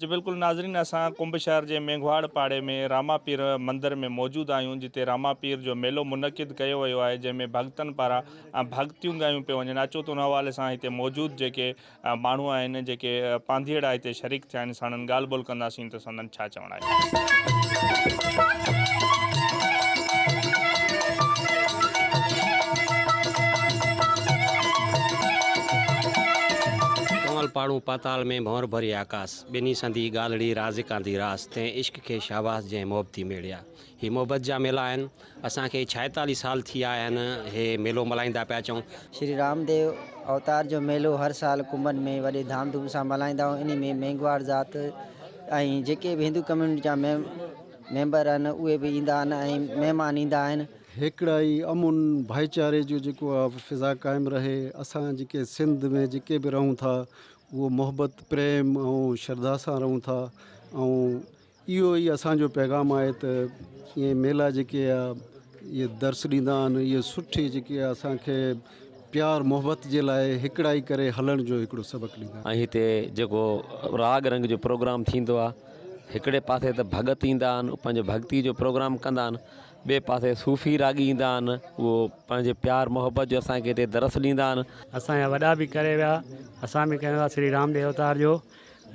جي بلڪل ناظرين اسان ڪنب شهر جي مينگهواڙ پاڙي ۾ راما پير مندر ۾ موجود آهيون جتي راما پير جو ميلو منعقد ڪيو ويو آهي جنهن ۾ ڀڳتن پاران ڀڳتيون ڳايون پيون وڃن اچو ته ان حوالي سان هتي موجود جيڪي ماڻهو آهن جيڪي پانڌيئڙا هتي شريڪ ٿيا آهن ساڻن ڳالهه ٻولهه ڪنداسين ته سندن ڇا چوڻ آهي. ڪنول پاڙون پاتال ۾، ڀنور ڀري آڪاس، ٻنهي سندي ڳالهڙي، رازق آندي راس، تنهن عشق کي شاباس، جنهن محبتي ميڙيا. هي محبت جا ميلا آهن. اسان کي ڇائيتاليهه سال ٿي آيا آهن، هي ميلو ملهائيندا پيا اچون. شري رامديو اوتار جو ميلو هر سال ڪنبن ۾ وڏي ڌام ڌوم سان ملهائيندا آهيون انهي ۾ مينگهواڙ ذات ۽ جيڪي به هندو ڪميونٽي جا ميمبر آهن اهي به ايندا آهن ۽ مهمان ايندا آهن. هيڪڙائي، امن، ڀائيچاري جو جيڪو آ فضا قائم رهي، اسان جيڪي سنڌ ۾ جيڪي به رهون ٿا اهو محبت، پريم ۽ شرڌا سان رهون ٿا ۽ اهو ئي اسان جو پيغام آهي ته اهي ميلا جيڪي آ اهي درس ڏيندا آهن اهي سٺي جيڪي آ اسان کي پيار محبت جي لاء هيڪڙائي ڪري هلڻ جو هڪڙو سبق ڏيندا آهن. ۽ هتي جيڪو راڳ رنگ جو پروگرام ٿيندو آ هڪڙي پاسي ته ڀڳت ايندا آهن پنهنجو ڀڳتي جو پروگرام ڪندا آهن ٻئي پاسي صوفي راڳي ايندا آهن اهو پنهنجي پيار محبت جو اسان کي هتي درس ڏيندا آهن. اسان جا وڏا به ڪري ويا اسان به ڪيون ٿا شري رام ديو اوتار جو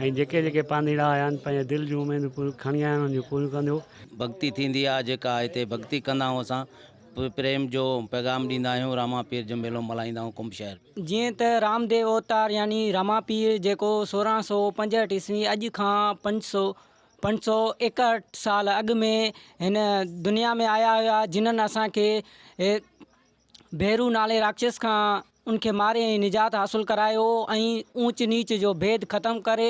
۽ جيڪي جيڪي پانڌيئڙا آيا آهن پنهنجي دل جون اميدون پوريون کڻي آيا آهن انهن جون پوريون ڪندو. ڀڳتي ٿيندي آ جيڪا هتي ڀڳتي ڪندا آهيون اسان پريم جو پيغام ڏيندا آهيون راما پير جو ميلو ملهائيندا آهيون ڪنب شهر. جيئن ته رام ديو اوتار يعني راما پير جيڪو 1665 عيسوي اڄ کان 500 561 سال اڳ ۾ هن دنيا ۾ آيا هيا جنھن اسان کي ڀيرو نالي راڪشس کان ان کي ماري ۽ نجات حاصل ڪرايو هو ۽ اونچ نيچ جو ڀيد ختم ڪري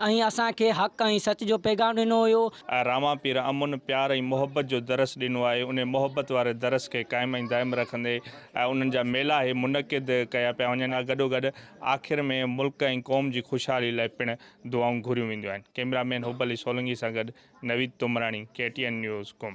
۽ اسان کي حق ۽ سچ جو پيغام ڏنو هيو. راما پير امن، پيار ۽ محبت جو درس ڏنو آهي، انهي محبت واري درس کي قائم ۽ دائم رکندي انهن جا ميلا هي منعقد ڪيا پيا وڃن گڏوگڏ آخر ۾ ملڪ ۽ قوم جي خوشحالي لاء پڻ دعائون گهريون وينديون آهن. ڪئميرا مين حب علي سولنگي سان گڏ Naveed Tumrani, K T N news, Qom.